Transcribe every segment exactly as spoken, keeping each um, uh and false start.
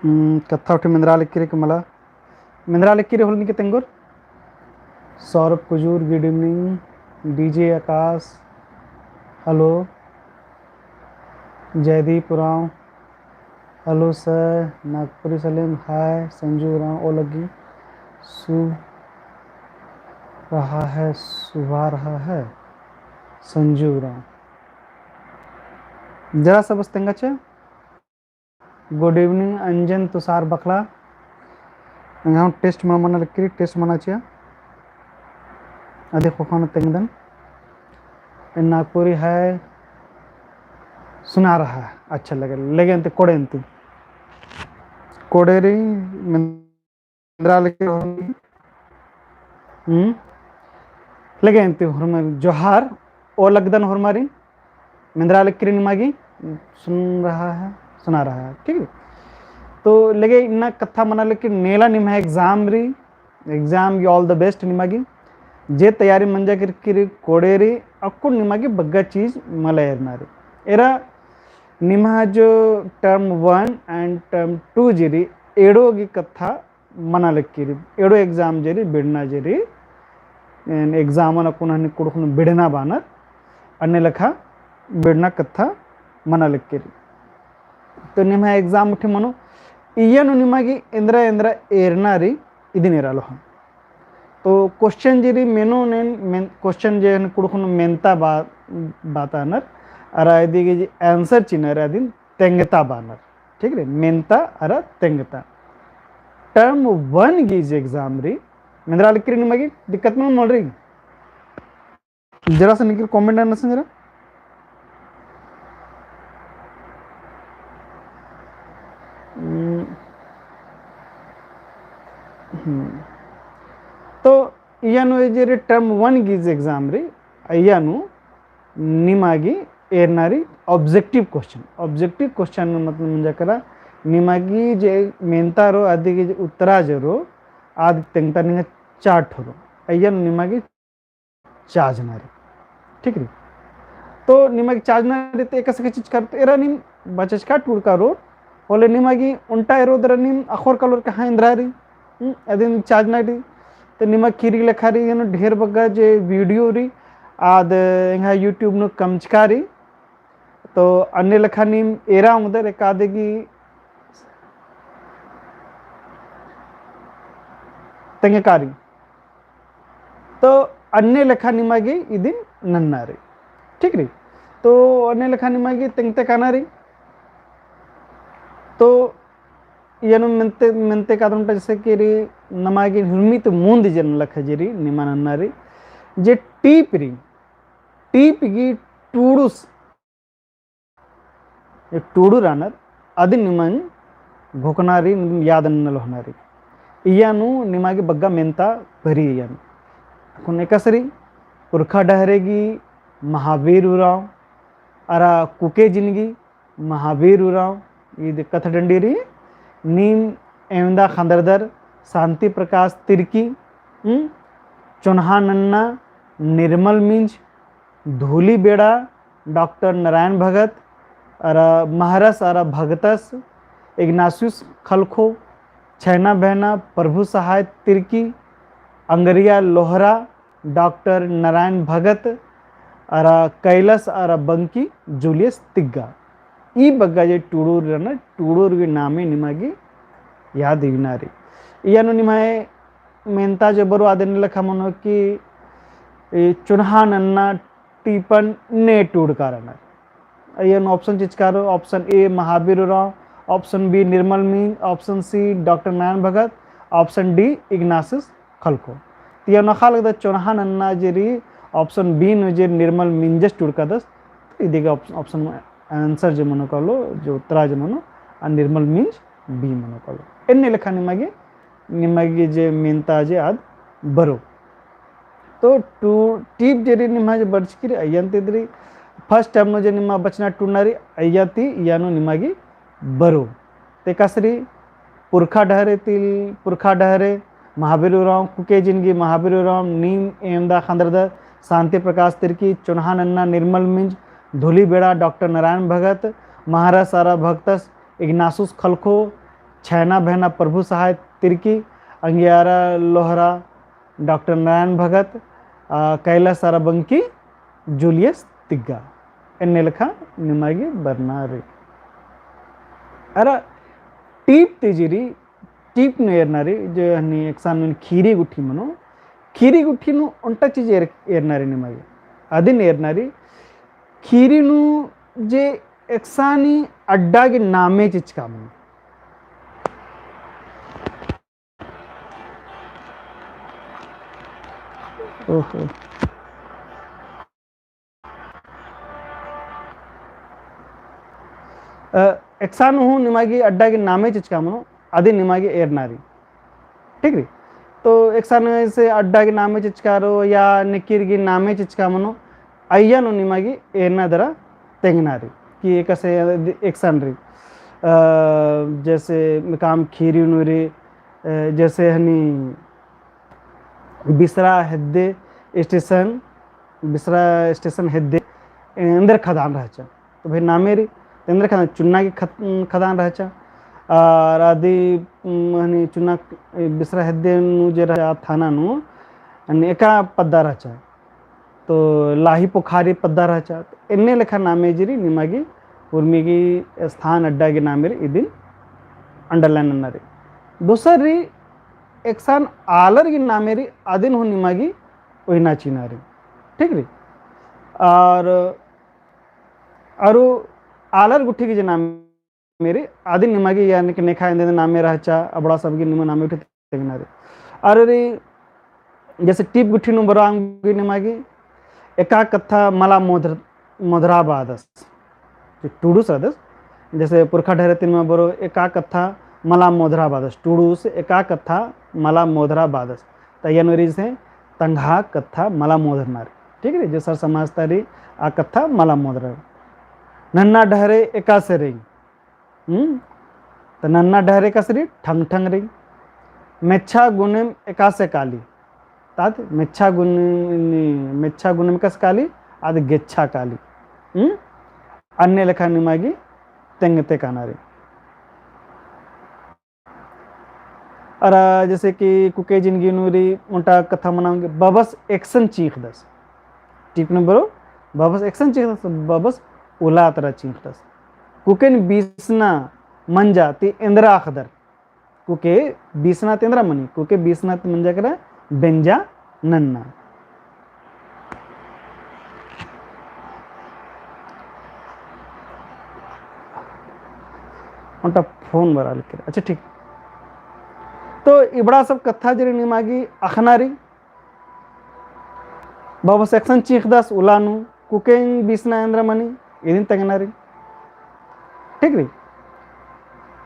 हम्म, कत्था उठे मेंदरा लगी री कि मला। मेंदरा लगी री होले नीके तेंगोर। Saurabh Kujur, good evening। DJ Akash, hello। Jaideep Oraon, hello sir। Nagpuri Salim, hi। Sanju Oraon, ओ लगी। सु रहा है, सुभा रहा है। संजू उराँव। जरा सा बस तेंगा चा। Good evening अंजन तुषार बखला। एंग्है test मना, मना लगी री, test मना चिआ। अदि ख़ोख़ा नू तेंगदन। ए नागपुरी है, सुना रहा है। अच्छा लगे, लगे अन्ती कोड़े अन्ती। कोड़े री मेंदरा लगी री होरमर। हम्म? लगे अन्ती होरमर जोहार, ओ लगदन होरमारिन। मेंदरा लगी री निमागे, सुन रहा है, सुना रहा है, ठीक है। तो लगे इन्ना कत्था मना लगी री, नेला निम्है exam री, exam गही all the best निमागे। जे तैयारी मंजा केरकी री कोड़े री, अक्कुन निमागे बग्गे चीज मला एरना री। एरा निम्है जो term one and term two जे री, एड़ो गही कत्था मना लगी री, एड़ो exam जे री, बिड़ना जे री, एन exam अक्कुन हनी कुँड़ुख़ नू बिड़ना बानर, अन्ने लेखा बिड़ना कत्था मना लगी री। तो निम्है exam उठे मनो, इय्या नू निमागे एन्दरा एन्दरा एरना री, इदिन एरालो हाँ। तो question जे री मेनो नेन, मेन, question जे हनी कुँड़ुख़ नू मेन्ता बा-, बातानर, अरा इदी गही जे answer चिअनर अदिन तेंगता बानर, ठीक रे, मेन्ता अरा तेंगता। Term one गही जे exam री, मेंदरा लगी री निमागे, दिक्कत मल मल री। जरा सा नीके comment नना सन जरा। हम्म। हम्म। तो इय्या नू जे री term one गही जे exam री, इय्या नू निमागे एरना री objective question। Objective question मतलब मंजा केरा निमागे जे मेन्ता रो, अदी गही जे उत्तरा जे रो, आद तेंगता निंगा चार ठो रो। इय्या नू निमागे चाजना री। ठीक री। तो निमागे चाजना री तो एकासे के चिचका रो तो एरा नीम बचचका टूड़का रो, होले निमागे ओन्टा एरोर दरा नीम अख़ोर कालोर कहाँ एन्दरा री। हम्म, अदिन चाजना री। तो निमा किरी लेखा री, एन ढेर बग्गे जे video री, आद एंग्है YouTube नू कमचका री। तो अन्ने लेखा नीम एरा ओंगदर एकादे गही तेंगका री। तो अन्ने लेखा निमागे इदिन नन्ना री। ठीक री। तो अन्ने लेखा निमागे तेंगते काना री। तो इय्या नू मेन्ते, मेन्ते कादन ता जैसे कि री नमागे हुरमी तो मुन्द जे नलख जे री निमा नन्ना री। जे टीप री, टीप गही टूड़ुस, एक टूड़ू रअनर, अदिन निमन घोखना री, याद नना लोहना री। इय्या नू निमागे बग्गे मेन्ता बरी इय्या नू। अक्कुन एकासे री, पुरखा डहरे गही महावीर उराँव, अरा कुके जिनगी महावीर उराँव, ईद कत्था डंडी री, नीम एवंदा खंदरदर शांति प्रकाश तिर्की, हम्म, चोन्हा नन्ना निर्मल मिंज, धूली बेड़ा डॉक्टर नारायण भगत, अरा महरस अरा भगतस इग्नासियुस खलखो, छैना बहना प्रभु सहाय तिर्की, अंगरिया लोहरा डॉक्टर नारायण भगत, अरा कैलस अरा बंकी जूलियस तिग्गा। ई बग्गे जे टूड़ूर रअनर, टूड़ूर गही नामे निमागे याद इवना री। इय्या नू निम्है मेन्ता जे बरो आदिन लेखा मनो कि ई चोन्हा नन्ना टीपन ने टूड़का रअनर। इय्या नू option चिचका रो, option A Mahavir Oraon, option B Nirmal Minz, option C doctor Narayan Bhagat, option D Ignatius Xalxo. तो इय्या नू ख़ा लगदस चोन्हा नन्ना जे री option B नू जे निर्मल मिंजस टूड़कादस, तो इदी गही op-, option answer जे मनो कालो, जे उत्तरा जे मनो, आ निर्मल मिंज B मनो कालो। एन्ने लेखा निमागे, निमागे जे मेन्ता जे आद बरो। तो टू-, टीप जे री निम्है जे बरचकी री, अइय्या ती इद री first term नू जे निम्हा बचना टूड़ना री, अइय्या ती इय्या नू निमागे बरो। तो एकासे री पुरखा डहरे तिल, पुरखा डहरे, महावीर उराँव, कुके जिनगी महावीर उराँव, नीम एवंदा खंदरदर शांति प्रकाश तिर्की, चोन्हा नन्ना निर्मल मिंज, धूली बेड़ा डॉक्टर नारायण भगत, महरस अरा भगतस इग्नासियुस खलखो, छैना बहना प्रभु सहाय तिर्की, अंगियारा लोहरा डॉक्टर नारायण भगत, आ, कैलाश साराबंकी जूलियस तिग्गा। एन्ने लेखा निमागे बरना रई। अरा टीप ती जे रई, टीप नू एरना रई, जो हनी एकसन नू खीरी गुट्ठी मनो, खीरी गुट्ठी नू ओन्टा चीज एर-, एरना रई निमागे। अदिन एरना रई, खीरी नू जे एकसानी अड्डा गे नामे चिचका मनो। ओहो। अ, एकसन हूँ निमागे अड्डा गे नामे चिचका मनो, अदिन निमागे एरना रई। ठीक रई? तो एकसन से अड्डा गे नामे चिचका रओ या निकिर गे नामे चिचका मनो, अइय्या नू निमागे एरना दरा तेंगना रई कि एकासे एकसन रई। अ, जैसे काम खीरी नू रई, अ, जैसे हनी बिसरा हेद्दे स्टेशन, बिसरा स्टेशन हेद्दे एन्देर खदान रहचा। तो भाई नामे रई, तो एन्देर खदान, चुन्ना गे खत-, खदान रहचा। और अदी, उम, हनी चुन्ना, ए, बिसरा हेद्दे नू जे रहचा थाना नू, हनी एका पद्दा रहचा। तो लाही पोखारी पद्दा रहचा। तो एन्ने लेखा नामे जे रई निमागे उर्मी गे स्थान अड्डा गे नामे रई इदिन underline नन्ना रई। दोसर रई एकसन आलर गे नामे रई अदिन हूँ निमागे उइना चिअना रई। ठीक रई? और अरु आलर गुट्ठी गे जे नामे रई, अदिन निमागे यानी कि नेखा एन्देर नामे रहचा, अबड़ा सब गे निमा नामे उठे तेंगना रई। अरु रई, जैसे टीप गुट्ठी नू बरआ ओंगी निमागे, एका कत्था मला मोधर-, मोधरा बादस। जे टूड़ुस रअदस, जैसे पुरखा ढहरे ती निमा बरओ, एका कत्था मला मोधरा बादस। टूड़ुस एका कत्था मला मोधरा बादस। त अइय्या नू रई जैसे तंगआ कत्था मला मोधरना रई। ठीक रई? जे सरसमाज ता रई, आ कत्था मला मोधरना रई। नन्ना ढहरे एकासे रई। हम्म? त नन्ना ढहरे एकासे रई, ठंग ठंग रई। मेच्छा गुनेम एकासे काली। तात मेच्छा गुन-, मेच्छा गुनेम एकासे काली, आद गेच्छा काली। हम्म? अन्ने लेखा निमागे तेंगते काना रई। अरा जैसे कि कुके जिनगी नू रई ओन्टा कत्था मना ओंगी, बबस एकसन चींख़दस। टीप नू बरओ, बबस एकसन चींख़दस, बबस उला तरा चींख़दस। कुकेन बीसना मंजा ती एन्दरा अख़दर। कुके बीसना ती एन्दरा मनी, कुके बीसना ती मंजा केरा बेंजा नन्ना। ओन्टा फोन बरआ लगी। अच्छा, ठीक। तो इबड़ा सब कत्था जे रई निमागे अख़ना रई। बबस एकसन चींख़दस उला नू, कुकेन बीसना एन्दरा मनी, इदिन तेंगना रई। ठीक रई?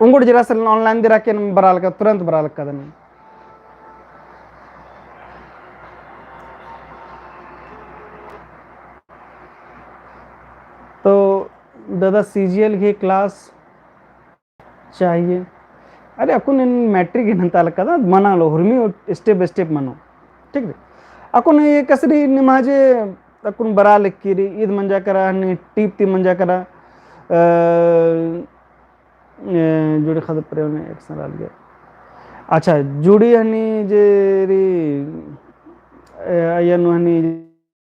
उंगुड़ जरा से online दिरा के बरआ लक्का, तुरंत बरआ लक्का दन। तो दादा CGL गे class चाहिए। अरे अक्कुन एन matric गे नन्ता लक्का दा, मना लो, हुरमी step by step मनो। ठीक रई? अक्कुन एकासे रई निमा जे अक्कुन बरआ लगी रई, ईद मंजा केरा हनी टीप ती मंजा केरा, अ, ए, जुड़ी ख़द्द पर्यानु एकसन रई। अच्छा, जुड़ी हनी जे रई, ए, अइय्या नू हनी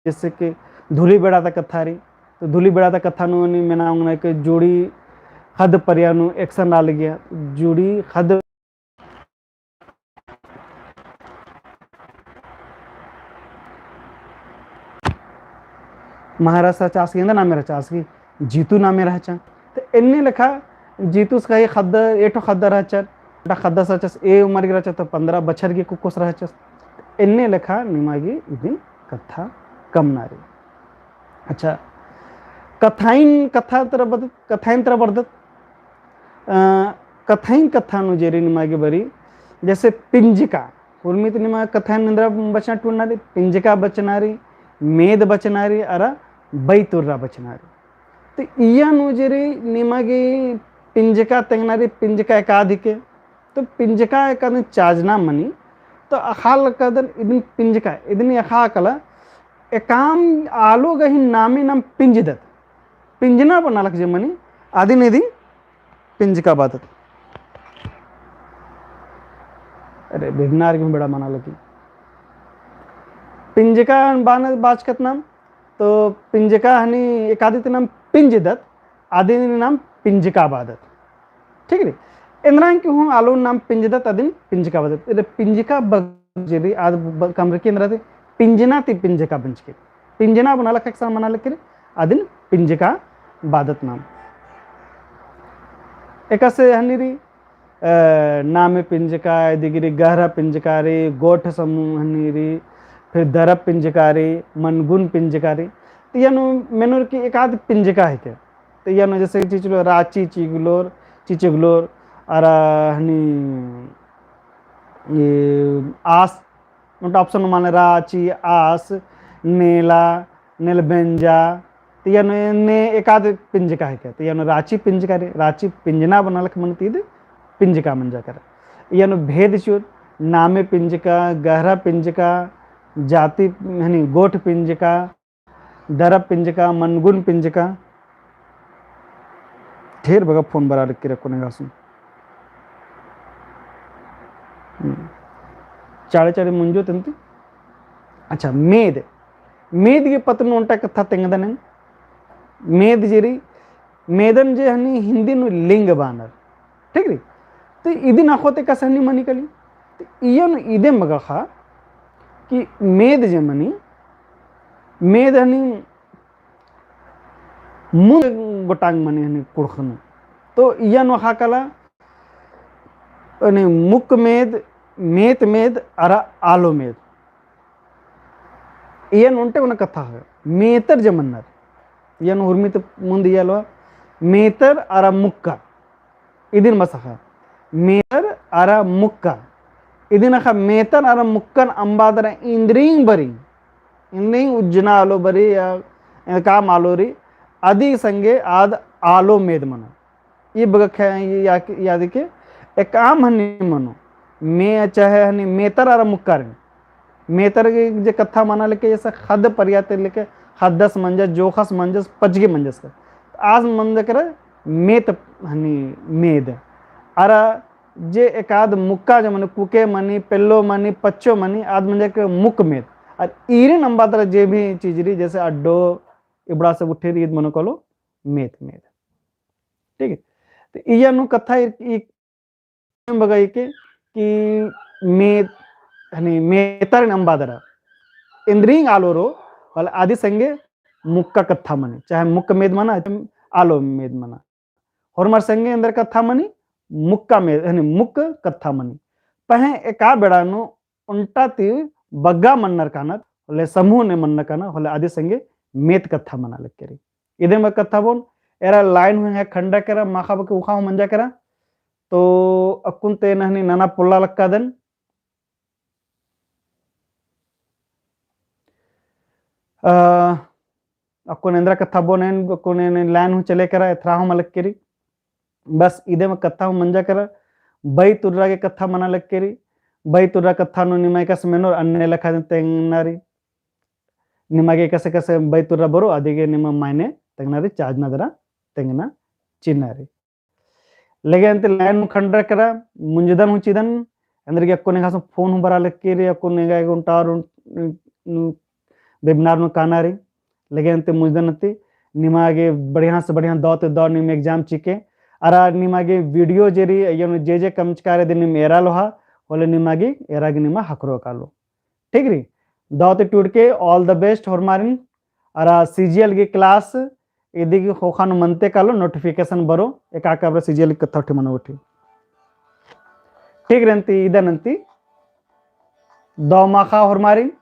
जैसे कि धूली बेड़ा ता कत्था रई, तो धूली बेड़ा ता कत्था नू हनी मेना ओंगना कि जुड़ी ख़द्द पर्यानु एकसन रआ लगिया, जुड़ी ख़द्द महाराज रहचा आस गे, एन्दा नामे रहचा आस गे, जीतू नामे रहचा। तो एन्ने लेखा जीतूस कही ख़द्द, एठो ख़द्द रहचा, एठो ख़द्दस रहचा, ए उमर गे रहचा, तो पन्द्रह बछर गे कुक्कोस रहचा। एन्ने लेखा निमा गे इदिन कत्था कमना रई। अच्छा, कत्थाइन कत्था तरा बरदत, कत्थाइन तरा बरदत, अ, कत्थाइन कत्था नू जे रई निमा गे बरई, जैसे पिंजका, उर्मी ती निमा कत्थाइन एन्दरा बचना टूड़ना रई, पिंजका बचना रई, मेद बचना रई, अरा बई तुर्रा बचना रई। तो इय्या नू जे रई निमा गे पिंजका तेंगना रई, पिंजका एकाद हिके, तो पिंजका एकाद चाजना मनी, तो अख़आ लक्का दन इदिन पिंजका, इदिन अख़आ कला, एकाम आलो गही नामे नाम पिंजदत। पिंजना बअना लक्का जे मनी, अदिन इदिन पिंजका बअदत। अरे, बेबनार गे हूँ बेड़ा मना लगी। पिंजका बान बाचकत नाम, तो पिंजका हनी एकादित नाम पिंजदत, आदिन नाम पिंजका बादत। ठीक रई? एन्दरा कि हूँ आलोन नाम पिंजदत, आदिन पिंजका बादत। इदे पिंजका बग जे रई, आद ब-, कमरकी एन्दरा ती पिंजना ती पिंजका बंचकी। पिंजना बना लखा एकसन मना लगी रई, आदिन पिंजका बादत नाम। एकासे हनी रई, अ, नामे पिंजका, इदिगी रई गहरा पिंजका रई, गोठ समूह हनी रई, फिर दरब पिंजका रई, मनगुन पिंजका रई। तो इय्या नू मेनोर कि एकाद पिंजका हिके। तो इय्या नू जैसे कि चिचलो, राची चिगलोर, चिचगलोर, अरा हनी, ये आस, मतलब option माने राची, आस, नेला, नेलबेंजा, तो इय्या नू ने एकाद पिंजका हिके, तो इय्या नू राची पिंजका रई, राची पिंजना बना लख मन तीद पिंजका मंजा कर। इय्या नू भेद चुर, नामे पिंजका, गहरा पिंजका, जाति हनी गोठ पिंजका, दरब पिंजका, मनगुन पिंजका। ढेर बग्गे फोन बरआ लगी रई अक्कुन एंगा हूँ। हम्म। चाड़े चाड़े मुंजो तंती। अच्छा, मेद। मेद गे पत्त नू ओन्टा कत्था तेंगदन एन। मेद जे रई, मेदन जे हनी हिन्दी नू लिंग बानर। ठीक रई? तो इदिन अख़ोत एकासे हनी मनी काली। तो इय्या नू इदिम बग्गे ख़ा कि मेद जे मनी, मेद हनी मुन्द गोटांग मनी हनी कुँड़ुख़ नू। तो इय्या नू ख़ा काला, हनी मुक्क मेद, मेत मेद, अरा आलो मेद। इय्या नू ओन्टे ओना कत्था है। मेतर जे मन्नर। इय्या नू हुरमी ती मुन्द इय्या लोआ। मेतर अरा मुक्का। इदिन मसा ख़ा। मेतर अरा मुक्का। इदिन ख़ा मेतर अरा मुक्कन अम्बा दरा इन्द्रिंग बरी। इन्द्रिंग उज्जना आलो बरी या काम आलो रई। अदी संगे आद आलो मेद मनो। ई बग्गे ख्या-, या-, याद के एकअम हनी मनो। मे चाहे हनी मेतर अरा मुक्का रई। मेतर गे जे कत्था मना लगी जैसे ख़द्द परिया ती लेके ख़द्दस मंजस, जोखस मंजस, पचगी मंजस का। आस मंजा केरा मेत हनी मेद। अरा जे एकाद मुक्का जे मनी, कुके मनी, पेल्लो मनी, पच्चो मनी, आद मंजा केरा मुक्क मेद। अरा ईरिन अम्बा दरा जे भी चीज रई, जैसे अड्डो, इबड़ा से उठे रई, ईद मनो कालो मेत मेद। ठीक है? तो इय्या नू कत्था ई, ई बग्गे के कि मेत, हनी मेतर अम्बा दरा इन्द्रिंग आलो रओ, होले अदी संगे मुक्का कत्था मनी, चाहे मुक्क मेद मना, आलो मेद मना। होरमर संगे एन्देर कत्था मनी, मुक्का मेद, हनी मुक्क कत्था मनी। पहें एका बेड़ा नू ओन्टा ती बग्गे मन्नर कानर, होले समूह ने मन्नर कानर, होले अदी संगे मेत कत्था मना लगी रई। इदिम कत्था बओन, एरा line हूँ खंडरा केरा, माख़ा बग्गे उख़ा हूँ मंजा केरा। तो अक्कुन ती एन हनी नना पोल्ला लक्कादन। अ, अक्कुन एन्देर कत्था बओन एन, अक्कुन एन line हूँ चले केरा, एथरा हूँ मल लगी रई। बस इदिम कत्था हूँ मंजा केरा, बई तुर्रा गे कत्था मना लगी रई। बई तुर्रा कत्था नू निमा एकासे मेनोर अन्ने लेखा तेंगना रई। निमा गे एकासे एकासे बई तुर्रा बरओ, अदी गे निमा मायने तेंगना रई, चाजना दरा तेंगना चिअना रई। लेगे अन्ती line हूँ खंडरा केरा, मुंजदन हूँ चिदन, एन्देर गे अक्कुन एंगा हूँ फोन हूँ बरआ लगी रई, अक्कुन एंगा गे ओन्टा और उन-, उन-, webinar नू काना रई। लेगे अन्ती मुंजदन अन्ती, निमा गे बढ़िया से बढ़िया दव ती दव नीम exam चिके। अरा निमा गे video जे रई, अइय्या नू जे जे कमचका रई, इदिन नीम एरा लोहा, होले निमा गे एरा गे निमा ख़क्खरो कालो। ठीक रई? दव ती टूड़के all the best होरमारिन। अरा CGL गे class इदी गे ख़ोख़ा नू मनते कालो, notification बरओ, एका एका बरा CGL गे कत्था उठी मनो उठी। ठीक रई अन्ती, इदन अन्ती दव माख़ा होरमारिन।